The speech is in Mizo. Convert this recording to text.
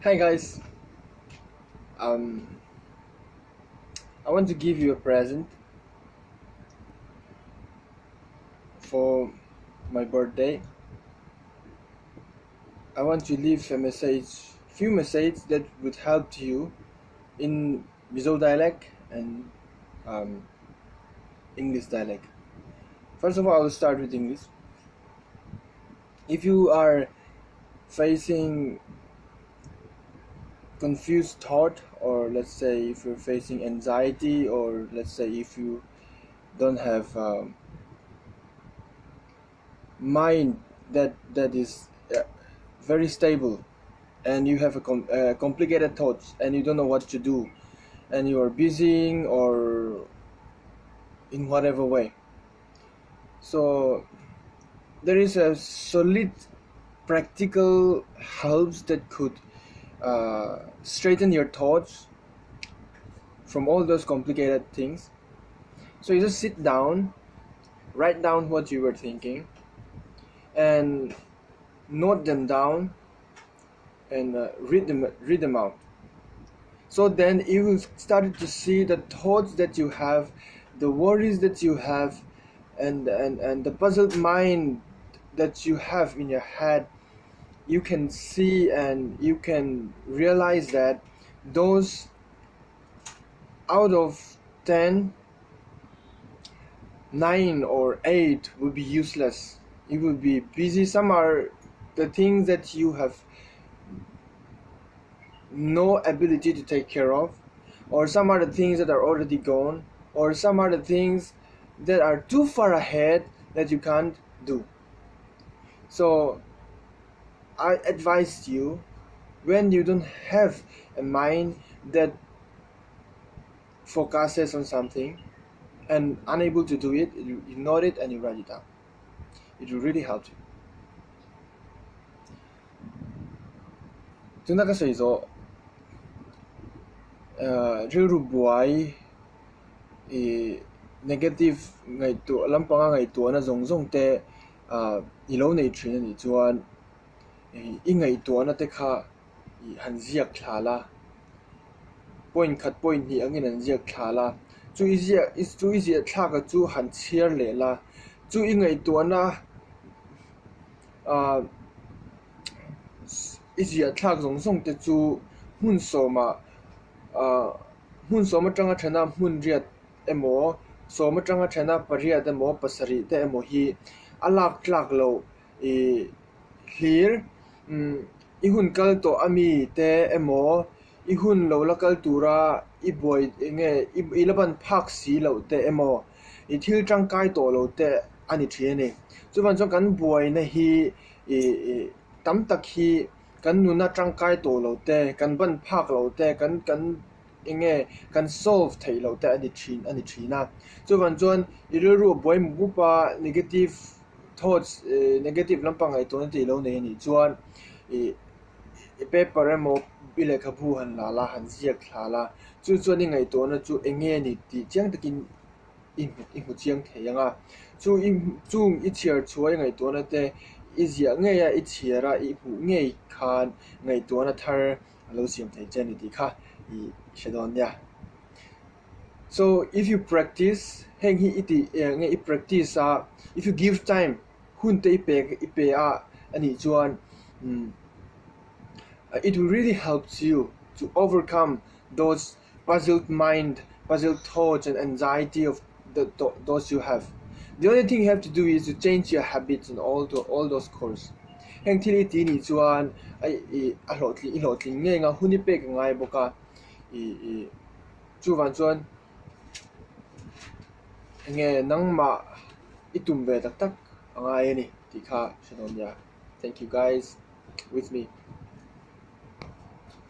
Hi guys, um, I want to give you a present for my birthday. I want to leave a message, few messages that would help you in Mizo dialect and um, English dialect. First of all, I will start with English. If you are facing confused thought, or let's say if you're facing anxiety, or let's say if you don't have um, mind that that is uh, very stable and you have a com- uh, complicated thoughts and you don't know what to do and you are busy or in whatever way so there is a solid practical helps that could uh, straighten your thoughts from all those complicated things. So you just sit down, write down what you were thinking, and note them down and uh, read them read them out. So then you will start to see the thoughts that you have, the worries that you have, and, and, and the puzzled mind that you have in your head. You can see and you can realize that those out of 10, 9 or 8 will be useless. You will be busy. Some are the things that you have no ability to take care of, or some are the things that are already gone, or some are the things that are too far ahead that you can't do. So I advise you when you don't have a mind that focuses on something and unable to do it, you, you note it and you write it down. It will really help you. Tuna ka sawi zawh rilru buai ih negative ngaihtuah lampanga ngaihtuahna zawng zawng te ah i lo nei thin a nih chuan ih i ngaihtuahna te kha ih han ziak thla la point khat point hnih angin an ziak thla la chu i ziak chu i ziah thlak a chu han chhiar leh la chu i ngaihtuahna ah. I ziah thlak zawng zawng te chu hmun sawmah ahh hmun sawm atanga thena hmun riat emaw sawm atanga thena pariat emaw pasarih te emaw hi a lak tlak loh ih hlir umm i hun kal tawh ami te emaw i hun lo la kal tura i buai eng nge i la ban phak si loh te emaw i thil tangkai tawh lo te a ni thin a ni. Chuvang chuan kan buaina hi ih ih tam tak hi kan nuna tangkai tawh lo te kan ban phak lo te kan kan eng nge kan solve theih loh te a ni thin a ni thin a. Chuvang chuan i rilru a buai mup mup a negative thoughts ih negative lampang ngaihtuahna tih lo nei a nih chuan ih i paper emaw i lehkhabu han la la han ziak thla la chu chuan i ngaihtuahna chu eng nge a ni tih chiang takin i hmu i hmu chiang thei ang a chu i chung i chhiar chhuah i ngaihtuahna te i ziah ngei a i chhiar a i hmuh ngei khan ngaihtuahna thar a lo siam thei che a ni tih kha i hre dawn nia. So if you practice heng hi i tih eng nge i practice a if you give time hun te i pek i pe a anih chuan umm it will really helps you to overcome those puzzled mind puzzled thoughts and anxiety of the those you have the only thing you have to do is to change your habits and all the all those course heng thil i ti nih chuan a ih a hlawhtling i hlawhtling ngei ang a hun i pek a ngai bawk a ih ih chuvang chuan enge nangmah i tum ve tak tak a ngai a ni tih kha hre dawn nia thank you guys with me.